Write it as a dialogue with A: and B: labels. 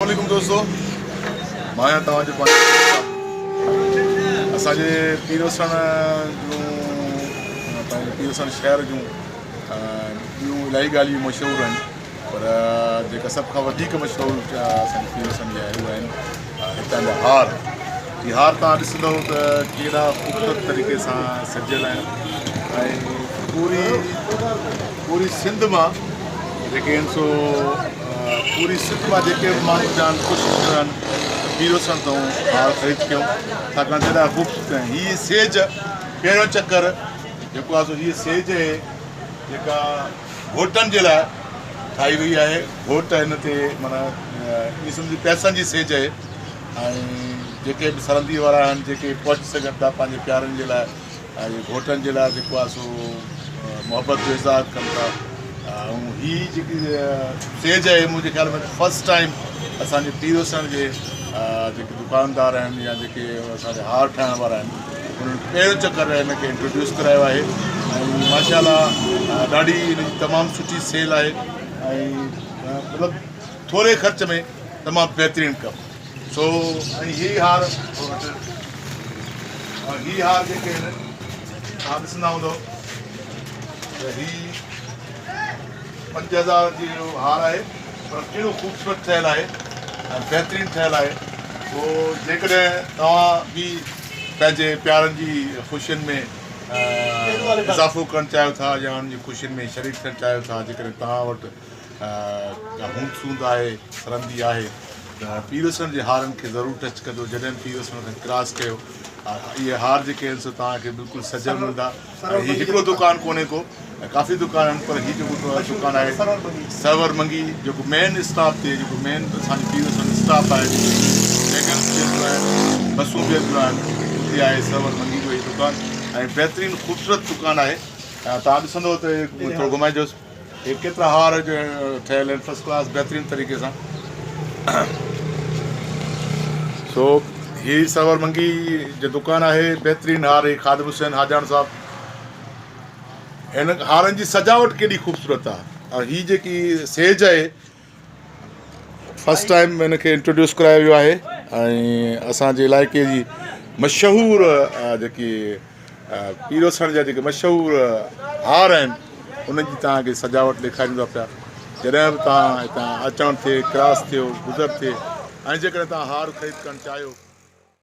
A: عليڪم دوستو مان آهيان توهان جو پنهنجو اسان جي پيروسڻ جون پنهنجي پيروسڻ شهر جون ٻيون الاهي ڳالهيون مشهور آهن پر جيڪا سڀ کان وڌيڪ مشهور اسان جي پيروسڻ جي آهي اهي آهن هتان جا هار. هي هار توهان ڏسندؤ ته ڪيڏا خوبصورت طريقي سان سجيل آهن ۽ پوري پوري سنڌ مان جيڪي آهن سو پوري سنڌ مان جيڪي به ماڻهو ايندا آهن ڪوشش ڪندا آهن ته پيروسڻ تون هار خريد ڪيون ڇاڪاڻ ته ايڏا خوبصورت آهن. هي سيج پهريون چڪر جيڪو آهي سو هي سيج اهي جيڪا گهوٽن جي لاء ٺاهي وئي آهي. گهوٽ هن تي معنيٰ ائين سمجهو پئسن جي سيج آهي ۽ جيڪي به سرندي وارا آهن جيڪي پهچي سگهن ٿا پنهنجي پيارن جي لاء ۽ گهوٽن جي لاء جيڪو آهي سو محبت جو اظهار ڪن ٿا ۽ هي جيڪي سيج آهي منهنجي خيال ۾ فرسٽ ٽائيم اسانجي پيروسڻ جي جيڪي دڪاندار آهن يا جيڪي اسانجا هار ٺاهڻ وارا آهن انهن پهريون چڪر هن کي انٽروڊيوس ڪرايو آهي ۽ ماشاء الله ڏاڍي هن جي تمام سٺي سيل آهي ۽ مطلب ٿوري خرچ ۾ تمام بهترين ڪم سو ۽ هي هار هي هار جيڪي آهن توهان ڏسندا هوندو ته هي 5000 جي هار آهي پر ڪهڙو خوبصورت ٺهيل آهي ۽ بهترين ٺهيل آهي سو جيڪڏهن توهان به پنهنجي پيارن جي خوشين ۾ اضافو ڪرڻ چاهيو ٿا يا انهن جي خوشين ۾ شريڪ ٿيڻ چاهيو ٿا جيڪڏهن توهان وٽ ڪا هوند سوند آهي سرندي آهي ته پيروسڻ جي هارن کي ضرور ٽچ ڪجو جڏهن به پيروسڻ کان ڪراس ڪيو اهي هار جيڪي آهن سو توهان کي بلڪل سجيل ملندا ۽ هي هڪڙو دڪان ڪونهي ڪو ڪافي دڪان آهن پر هي جيڪو دڪان آهي سرور منگي جيڪو مين اسٽاپ تي جيڪو مين اسان جو پيروسڻ اسٽاپ آهي جتي ويگنس به اينديون آهن بسون به اينديون آهن اتي آهي سرور منگي جو هي دڪان ۽ بهترين خوبصورت دڪان آهي توهان ڏسندو ته ٿورو گهمائجوس هي ڪيترا هار ٺهيل آهن فرسٽ ڪلاس بهترين طريقي سان سو هي سرور منگي جو دڪان آهي بهترين هار هي خادم حسين حاجاڻ صاحب هن هارن جي سجاوٽ ڪيڏي خوبصورت آهي ۽ هي جيڪي سيج آهي فرسٽ ٽائيم هن کي انٽروڊيوس ڪرايو ويو آهي ۽ اسان جي علائقي جي مشهور جيڪي پيروسڻ جا جيڪي مشهور هار آهن انهن جي توهان کي سجاوٽ ڏيکاريون ٿا پيا جڏهن به توهان هتان اچڻ ٿئي ڪراس ٿيو گذر ٿئي ۽ جيڪڏهن توهان هار خريد ڪرڻ چاهيو.